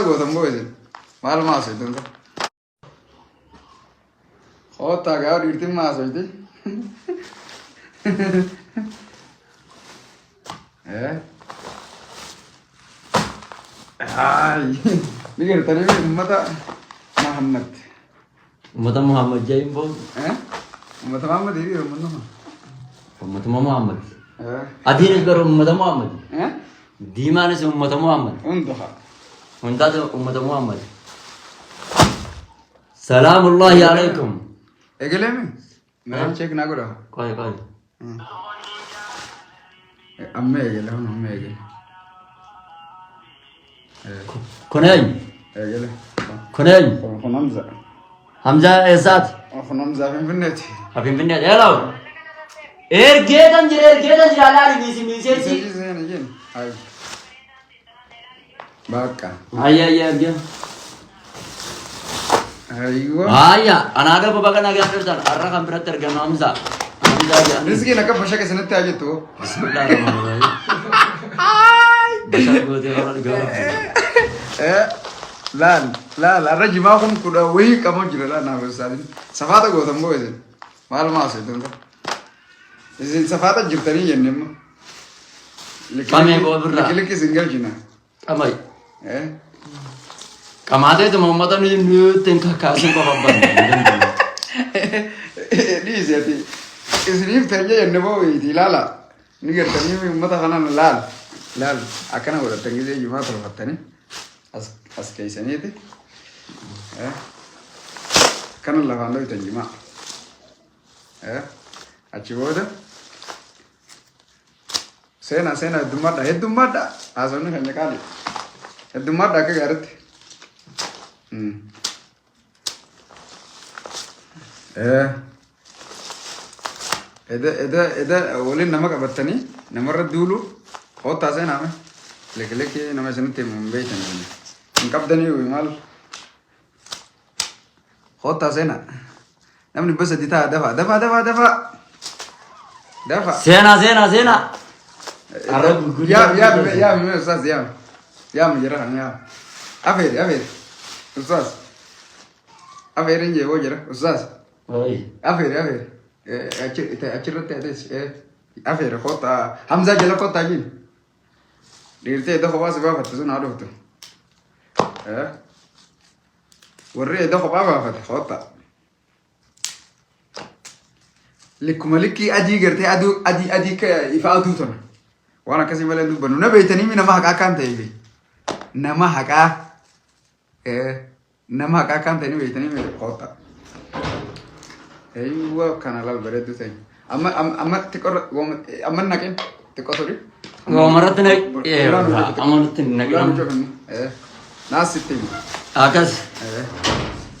gootan boo isin. Maal maasooytan sa? Koottaa gaa dhiirtiin maasoyti. Eh? Ay, ni gartanii uummata Muhammad. Ummata Muhammad jahin boo. Eh? Uummata Muhammad hiriira uummanni kun. Ummatuma Muhammad. Eh? Adiinis garuu ummata Muhammad. Eh? Diimaanis ummata Muhammad. Hunda haa. Hundaatu ummata Muhammad. Salaamullahi alaikum. Eegaleemi? Mee check naa godha. Qoy qoy. Amma eegale hun amma eegale. Kun eenyu? Eegale. Kun eenyu? Kun Hamza. Hamzaa eessaati? Kun Hamza Finfinneeti. Finfinnee. Hello. Ergeetan jira ergeetan jira laali miisi miiseessi. Miseejii seena jeen. Hayi. Bakka. Ayya ayya ergee. Aywa. Ayya anaa dhufu baga nagaan dhuftan har'a kan biratti argannu Hamzaa. Hamzaa jedhanii. Rizqiin akka bashaka isinitti haa jettu. Bismillah rahmaan rahim. Bashar gootee warra dhugaa rabbi. Eh, Laal laal har'a jimaa kun kudha wayii qabu jira laal naaf ibsaatin. Safaata gootan boo isin. Maal maasooytan sa? Isin safaata jirtanii jenne immoo. Qamee boo birraa. Likki isin galchina. Qamai. Eh? Qamaateetuma uummata nuyi nutti hin kakkaasin qofa banna. Dhiisi ati. Isiniif teenya jenne boo wayiiti ilaala. Ni gartanii uummata kanaan laal. Laal akkana godhattan gisee jimaa tolfattanii as as keeysaniiti. Eh? Kana lafaan dhoytan jimaa. Eh? Achi booda seenaa seenaa heddummaadha heddummaadha haasofni keenya qaali heddummaadha akka gaaritti. Eh. Eda eda eda waliin nama qabattanii namarra duulu koottaa seenaa mee liki liki nama isinitti himu hin beektan hin qabdanii maal. Kottaa seenaa. Namni 300 ta'a dafa dafa dafa dafa. Dafa. Seenaa seenaa seenaa. Har'a gurguddaa Yaam yaam yaam mee ustaas yaam. Yaam jira kan yaam. Afeeri afeeri. Ustaas. Afeeri hin jeeboo jira ustaas. Oi. Afeeri afeeri. Achi achirratti adees. Afeeri kottaa Hamzaa jala kottaa jiin. Dhiirtee edda kophaa si baafatte sun haa dhuftu. Warri edda kophaa baafate kottaa. Likkuma likkii adii gartee aduu adii adii ka ifa aduu tana. Waan akkasii malee hin dubbannu. Na beektanii mi nama haqaa akkaan ta'e be. Nama haqaa. Nama haqaa akkaan ta'e ni beektanii mi kottaa. Eeyyuu kana laal bareedduu ta'e. Amma amma amma xiqqoo amma naqin xiqqoo turi. Waamarratti na amanatti naqin. Naas sitti himi. Akkas.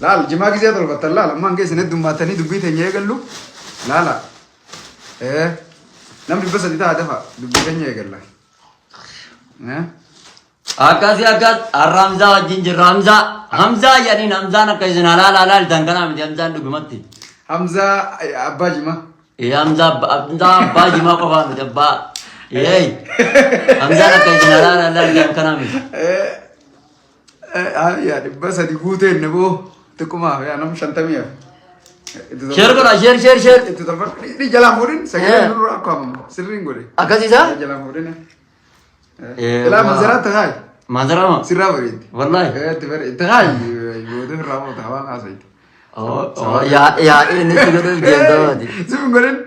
Laal jimaa gisee tolfattan laal amma hanga isin heddummaatanii dubbii teenya eegallu laala. Namni 300 ta'a dafa dubbii teenya eegalla. Akkasi akkas har'a Hamzaa wajjin jirra Hamzaa. Hamzaa jedhaniin Hamzaan akka isin halaal halaal tan kanaa miti Hamzaan dhugumatti. Hamzaa abbaa jimaa. Ee Hamzaa Hamzaa abbaa jimaa qofaa miti abbaa. Ee Hamzaan akka isin halaal halaal tan kanaa miti. Yaa 300 guuteen ne boo xiqqumaaf yaa nam 50 hafe. Sheer godha sheer sheer sheer. Itti tolfadhu. Ni jalaan fuudhin sagalee nurra akka waamamu sirriin godhe. Akkas isaa? Jalaan fuudhin. Ilaa manzaraa tahaay. Manzaraa ma? Sirraa bareeddi. Wallaahi. Itti bareeddi. Tahaay booda irraa moota waan haasa'ite. Yaa yaa inni itti godhuuf deemta Sif hin godhin.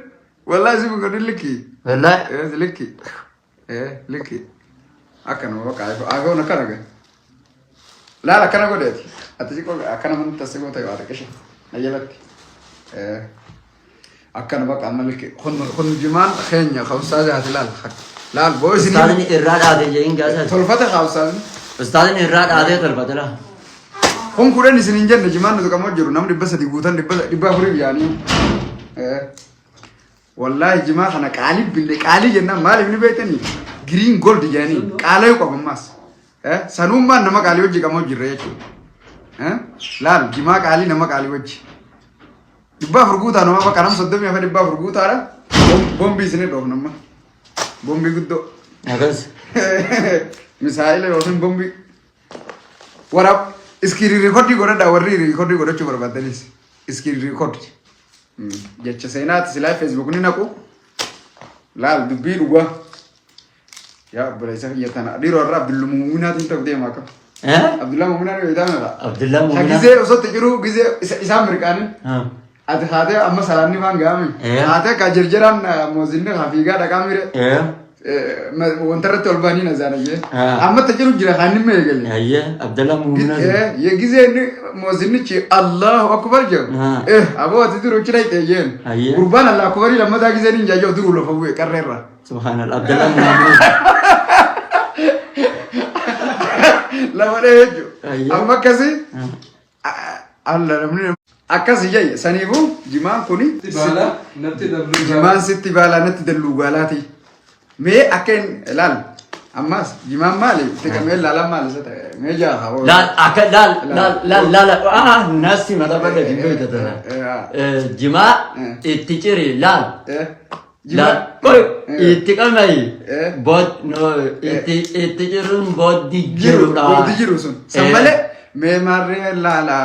Wallaahi sif hin godhin likki. Wallaahi. Likki. Likki. Akkanuma bakka iPhone akkana gahe. Laal akkana godheeti. Ati xiqqoo akkana manatti as goota yoo ati qisha. Na jalatti. Akkana bakka amma likki. Kun jimaan keenya ka ustaazi haati laal. Laal boo isin Ustaazni irraa dhaate jedhin gaasas. tolfate ka ustaazni. Ustaazni irraa dhaatee tolfate laa. Kun 10 isin hin jenne jimaan nuti qamoo jiru namni 300 guutan dhibba afuriif yaanii. Wallaahi jimaa kana qaalii binne qaalii jennaan maaliif ni beektanii giriin gold jedhanii qaalayuu qabu ammaas. Sanuummaan nama qaalii wajji qamoo jirra jechuudha. Laal jimaa qaalii nama qaalii wajji. 400 guutaa nama bakka nama 34 400 guutaadha. Bombii isinii dhoofna amma. Bombii guddoo. Akkas. Misaa'ila yookiin bombii. Waraab screen record godhadhaa warri record godhachuu barbaadanis screen record. Jecha seenaati silaa Facebook ni naqu. Laal dubbii dhugaa. Yaa obboleessa kiyya tana dhiiroo irraa Abdullu Muuminaatiin ta'u deema akkam. Eh? Abdullaa Muuminaan yoo ta'an irraa. Abdullaa Muuminaa. Gizee osoo itti jiru gizee isaan mirqaanin. Ah. Ati haatee amma salaanni faan ga'ame. Eh. Haatee akka jarjaraan moozinni haa fiigaa dhaqaa mire. Eh? Wanta irratti ol ba'anii na zaanayyee. Ah. Amma itti jiru jira kaan dhimma eegale. Ayyee Abdallaa Muuminaa. Gizee inni moozinnichi Allahu akbar jedhu. Ah. Aboo ati duru cina itti eeyyeen. Ayyee. Gurbaan Allahu akbarii lammataa gizeen hin jaajoo duru lafa bu'e qarreerra. Subhaanallah Abdallaa Muuminaa. Lafa dhahee jechuudha. Ayyee. Amma akkasii Ah. Alla namni akkasii jayya saniifuu jimaan kuni Baala natti dalluu jimaan sitti baalaa natti dalluu gaalaati. Mee akka hin ilaal ammas jimaan maali itti qabee ilaalaan maali isa ta'e mee jaa haa Laal akka laal laal laal laal ah nasi mata bada jimbo tana. Jimaa itti ciri laal. Laal qoy itti qamayi bod no itti itti ciruun booddi jiru jirudha. booddi jiru sun san malee mee maarree laala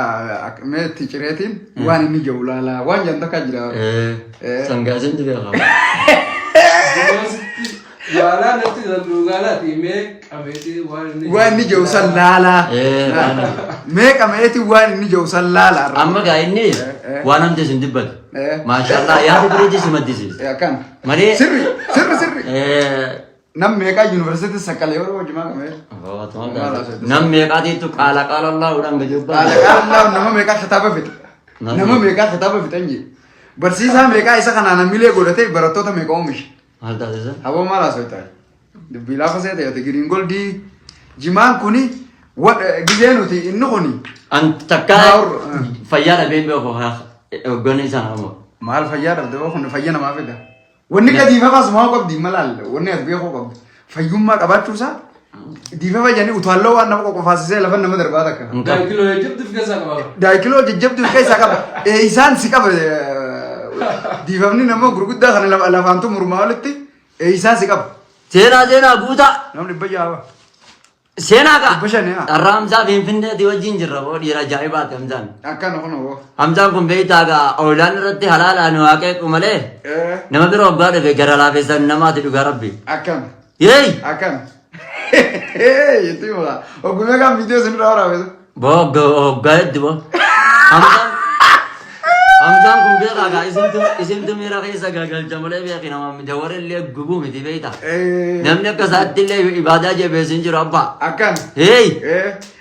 mee itti cireetiin waan inni jiru laala waan jedhan takka jira. Sangaa sin beekama. Baalaa natti dalluu gaalaati mee qabeetii waan inni Waan inni jiru san laalaa. Mee qameetiin waan inni jiru san laalaa. Amma gaa inni waan hamte sin dubbatu. Maashaallah yaada bireetii si maddisiisa. Akkan. Malee. Sirri sirri sirri. Nam meeqaa yuunivarsiitii saqqalee yeroo jimaa qamee. Nam meeqaatiitu qaala qaala Allahuudhaan gadi Qaala qaala nama meeqaa kitaaba fixe. Nama meeqaa kitaaba fixan jee. Barsiisaa meeqaa isa kanaan hamilee godhatee barattoota meeqa oomishe. Maal taasisa? Haboo maal haasoftaa? Dubbii laafa seete yoo ta'e giriin goldii jimaan kuni gizee nuti inni kuni An takkaa fayyaa dhabeen beeku hogganni isaan ammoo. Maal fayyaa dhabde hoo kun fayya namaa fida. Wanni akka diifafaas maa qabdi malaal wanni as beekuu qabdi. Fayyummaa qabaachuusaa diifafa jedhanii utaalloo waan nama qoqofaasisee lafa nama darbaa takka. Daakiloo jajjabdu of keessaa qaba. Daakiloo jajjabdu of keessaa qaba. Isaan si qaba. Diifamni nama gurguddaa kana lafaantu murmaa olitti isaan si qaba. Seenaa seenaa guutaa. Namni 600. Seenaa kaa. 500 haa. Har'a Hamzaa Finfinneetii wajjin jirra boo dhiira ajaa'ibaati Hamzaan. Akkana kun hoo. Hamzaan kun beektaa gaa oolaan irratti halaalaan waaqeequ malee nama bira waggaa dhufe gara laafessan namaati dhugaa rabbi. Akkam. Yeey! Akkam. Itti hima. Oggumee kan viidiyoo isin irraa waraabetu. Boo waggaa hedduu boo. Hamzaan Hamzaan kun beekaa gaa isintu isintu miira keessa gagalcha malee beeki nama jawara illee gubuu miti beektaa. Namni akka isaatti illee ibaadaa jabeessu hin jiru abbaa. Akkan. Hey!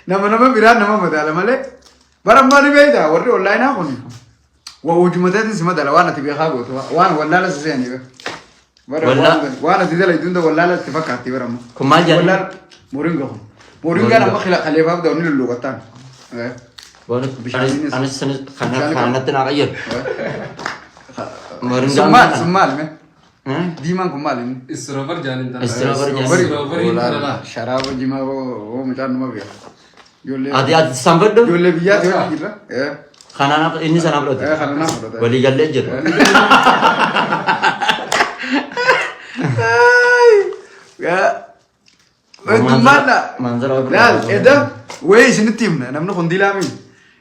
Nama nama biraan nama madaala malee. Bara ammaa ni beektaa warri onlaayinaa kun. Waa hojumateetiin si madaala waan ati beekaa gootu waan wallaala si seeni be. Bara waan ati dalaytu hunda wallaala itti fakkaatti bara ammaa. Kun maal jedhani? Wallaala moringa kun. Moringaan amma khaleefaaf da'u ni lulluuqattaan. Bishaaninis. Anis sanis kanatti naa qayyadu. Moringaan Sun maal sun maal mee? Diimaan kun maal inni? Istiroobar jaanin tana. Istiroobar jaanin. Istiroobarii tana. Sharaaba jimaa hoo mucaan numa beeka. Ijoollee Ati ati sanfadhu. ijoollee biyyaati hojii jirra. Kanaan inni sana fudhate. Kana naa fudhate. Walii gallee jira. Heddummaadha. Manzara Laal eda wayii isinitti himna namni kun dilaami.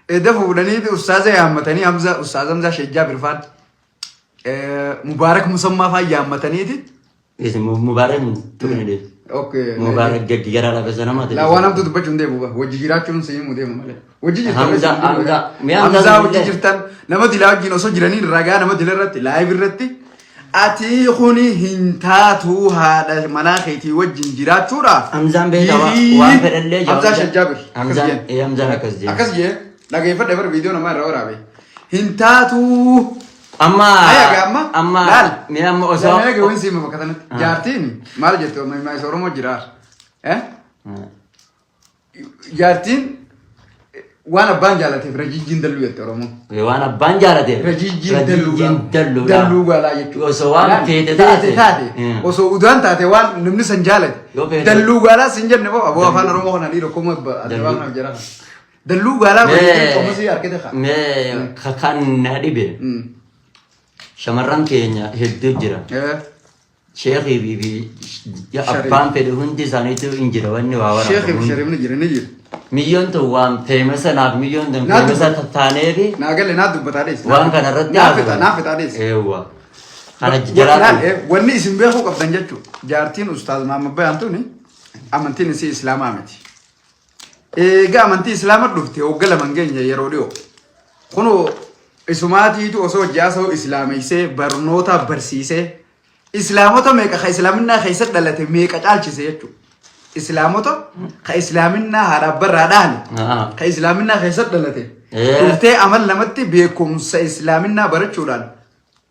Eda fuudhanii ustaaza yaammatanii Hamza ustaaza Hamzaa Sheek Jaabir faan Mubaarak Musammaa faan yaammataniiti. Isin Mubaarak tuqni deemu. Okay. Mubaarak gaggi gara lafa namaati. Laa waan hamtuu dubbachuu hin deemu ba. Wajji jiraachuun si himu deemu malee. Wajji jirtan. Hamza Hamza mee Hamza Hamzaa wajji jirtan nama dilaa wajjin osoo jiranii ragaa nama dila irratti live irratti ati kuni hin taatu haadha manaa keetii wajjin jiraachuudha. Hamzaan beektaa waan fedhallee jira. Hamzaa Sheek Jaabir. Akkas Hamzaan jeen. ee Hamzaan akkas jeen. Akkas jee dhageeffadhe bara viidiyoo namaa irraa waraabe. Hin taatu. Amma Aya gaa amma amma laal. mee amma osoo Mee egaa wanti siima bakka tanatti. Jaartiin maal jettu amma isa Oromoo jira. Eh? Jaartiin waan abbaan jaalateef rajijjiin dalluu jette Oromoo. Waan abbaan jaalateef Rajijjiin dalluu dalluu dalluu gaalaa jechuudha. Osoo waan Laal, feete taate. taate osoo udaan taate waan namni san jaalate. Yoo feete- Dalluu gaalaa sin jenne boo aboo afaan Oromoo kana dhiira kuma adda baafnaaf jara kana. Dalluu gaalaa bareedee qomasii harkite kaa. Mee kan na dhibe shamarran keenya hedduu jira. Sheekii fi abbaan fedhe hundi isaaniitu hin jira wanni waa Sheekii fi waraabamu. shariifni jira ni jira. Miyyoon tun waan feemasa naaf miyyoon tun Naa feemasa taaneefi Naa galee naa dubbataa dhees. waan kana irratti Naa fixa naa fixaa dhees. Eewwa. Kana Laal, jalaatu. wanni isin beekuu qabdan jechuudha. Jaartiin Ustaaz Mahammad Bayaan tuni amantiin isii Islaamaa miti. Egaa amantii Islaamaa dhufte hogga lama hin geenye yeroo dhiyoo. Kunoo isumaatiitu osoo jaasoo islaameessee barnoota barsiisee Islaamota meeqa ka islaaminaa keessa dhalate meeqa caalchise jechuudha. Islaamota ka islaaminaa haadha abbarraa dhaale ka islaaminaa keessa dhalate dhuftee amal lamatti beekumsa islaaminaa barachuudhaan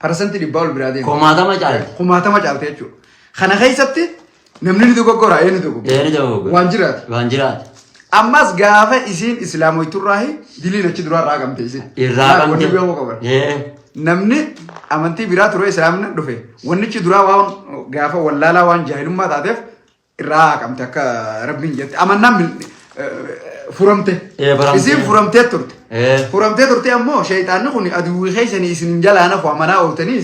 100% ol biraa deema. Kumaatama caalte. Kumaatama caalte jechuudha. Kana keessatti namni ni dogoggora ee ni dogoggora. Ee ni dogoggora. Waan jiraati. Waan jiraati. Ammas gaafa isiin islaamoyturraahi diliin achi duraa irraa qabte isiin. Irraa Wanni qabte. beekuu qaban. Ee. Namni amantii biraa ture islaamni dhufe wannichi duraa waan gaafa wallaalaa waan jaahilummaa taateef irraa haqamte akka rabbiin jette amannaan furamte. Ee, furamte. Isiin furamtee turte. Ee. Furamtee turte ammoo sheeyxaanni kun aduwwii keessanii isin jalaa nafu amanaa ooltanii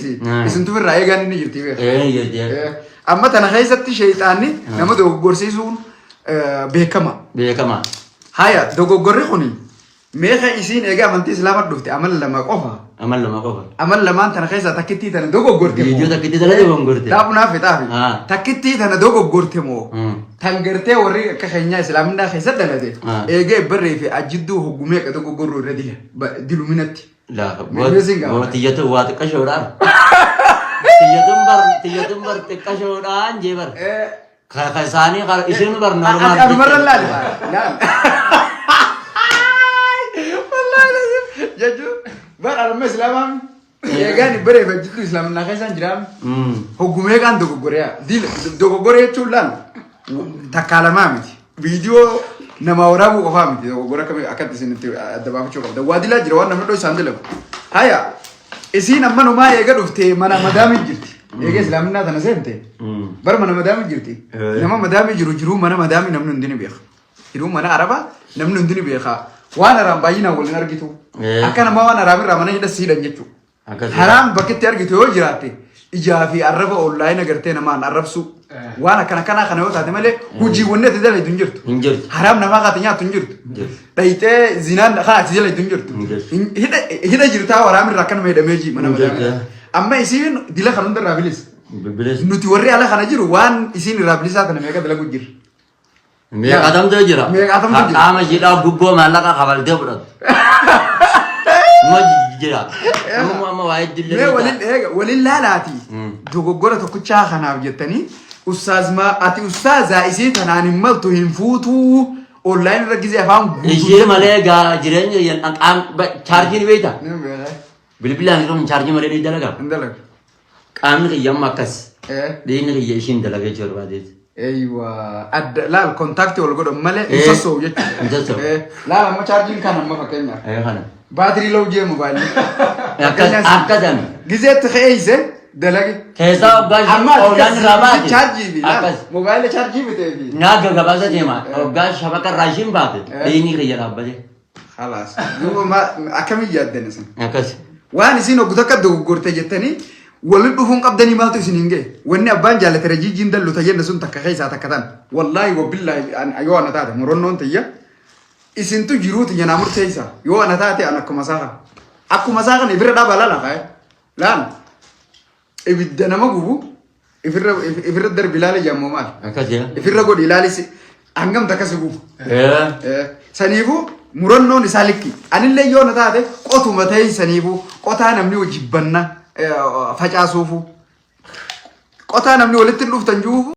isin tufirraa eegaan inni jirti beeka. Ee ni jirti. Amma tana keessatti sheeyxaanni nama dogoggorsiisuun beekama. Beekama. Haya dogoggorri kuni meeqa isiin egaa amantii islaamaa dhufte amal lama qofa. Amal lama qofa. Amal lamaan tana keessaa takkittii tana dogoggorte moo? Viidiyoo takkittii tana dogoggorte. Dhaabu naaf xaafi. Ah. Takkittii tana dogoggorte moo? Tan gartee warri akka keenyaa islaaminaa keessa dhalate Ah. eegee barree fi ajidduu hoggumee qa dogoggorruu irra dila diluminatti. Laafa. Mee siin gaafadha. Tiyyatuun waa xiqqashoodhaan. Tiyyatuun bar tiyyatuun bar xiqqashoodhaan jee bar. Ka ka isaanii ka isheen bar normaal. Ati anumarra laali. Laali. Wallaahi lazim. Jechuun bar anuma islaamaa eegaan baree fi ajidduu islaaminaa keessaan jiraam. Hoggumee kaan dogoggoreeya. Dogoggoree jechuun laal takkaa lamaa miti. Viidiyoo nama waraabuu qofaa miti. Dogoggora akkamii akkatti isin itti adda baafachuu qabda. Waa dilaa jira waan namni dhoo isaan dilamu. Haya isiin amma numaa eega dhuftee mana madaamii jirti. Eega islaaminaa tana seente. Bar mana madaamii jirti. Nama madaamii jiru jiruu mana madaamii namni hundi ni beeka. Jiruu mana arabaa namni hundi ni beeka. Waan araam baay'inaan waliin argitu. Akka namaa waan araam irraa mana hidha siidhan jechuudha. Akkasii. Haraam bakki itti argitu yoo jiraatte ijaa fi arraba online agartee namaan arrabsuu waan akkana kanaa kana yoo taate malee hojiiwwan ati dalaytu hin jirtu. Hin jirtu. Haraam namaa kaate nyaattu hin jirtu. Jirtu. Dhayxee zinaan kaa ati dalaytu hin jirtu. Hin jirtu. Hidha jirtaa waraam irraa akkanuma hidhamee jii mana Hin jirtu. madaamii. Amma isiin dila kan hunda irraa bilisa. Bilis. Nuti warri ala kana jiru waan isiin irraa bilisaa tana meeqa dalagu jirra. Meeqatamtu jira. Meeqatamtu jira. Qaama ishiidhaa gubboo maallaqa kafaltee fudhatu. Ima jira. Amma amma waa'ee dillee. Mee walin eega walin laalaati dogoggora tokkichaa kanaaf jettanii ustaaz ma ati ustaazaa isii tanaan hin maltu hin fuutuu online irra gizee afaan guutuu. Ishee malee gaa jireenya qaam chaarjiin beekta. Ni beeka. Bilbilaan qabu chaarjii malee ni dalaga. Hin dalagu. Qaamni kiyya amma akkas. Dhiigni kiyya ishiin dalagee jiru barbaadeeti. Eeywa adda laal kontaaktii wal godhan malee hin Eh. sossoo'u jechuudha. Hin sossoo'u. Laal amma chaarjiin kan amma fakkeenyaaf. Kana. Baatirii low jee mobaayilli. Akkas akkasami. Gizeetti ka'eeyse dalage. Keessaa hoggaa isheen Amma ati oolaan irraa baate. chaarjii fi laal Akkas. mobaayila chaarjii bitee fi. Naaga gabaasa deema. Hoggaa shabaka irraa ishiin baate. Dhiigni kiyya dhaabbate. Khalaas. Duuba akkamiin yaaddan isin? Akkas. Waan isin hoggu takka dogoggorte jettanii waliin dhufuun qabdanii maaltu isin hin ga'e? Wanni abbaan jaalate rajiijiin dallu tayyanna sun takka keessaa takka tan. Wallaahi wabillaahi yoo ana taate murannoon tiyya isintu jiruu tiyya naa murteessa. Yoo ana taate an akkuma isaa kana. Akkuma isaa kana ifirra dhaabaa laala kaa'e. Laal. Ibidda nama gubu ifirra ifirra darbi ilaali jaammoo maal? Akkas jira. Ifirra godhi ilaali si hangam takka si gubu. Eh. Saniifuu murannoon isaa likki. Anillee yoo na taate qotuma ta'e saniifuu qotaa namni hojii banna facaasuufu. Qotaa namni walitti hin dhuftan jiruufu.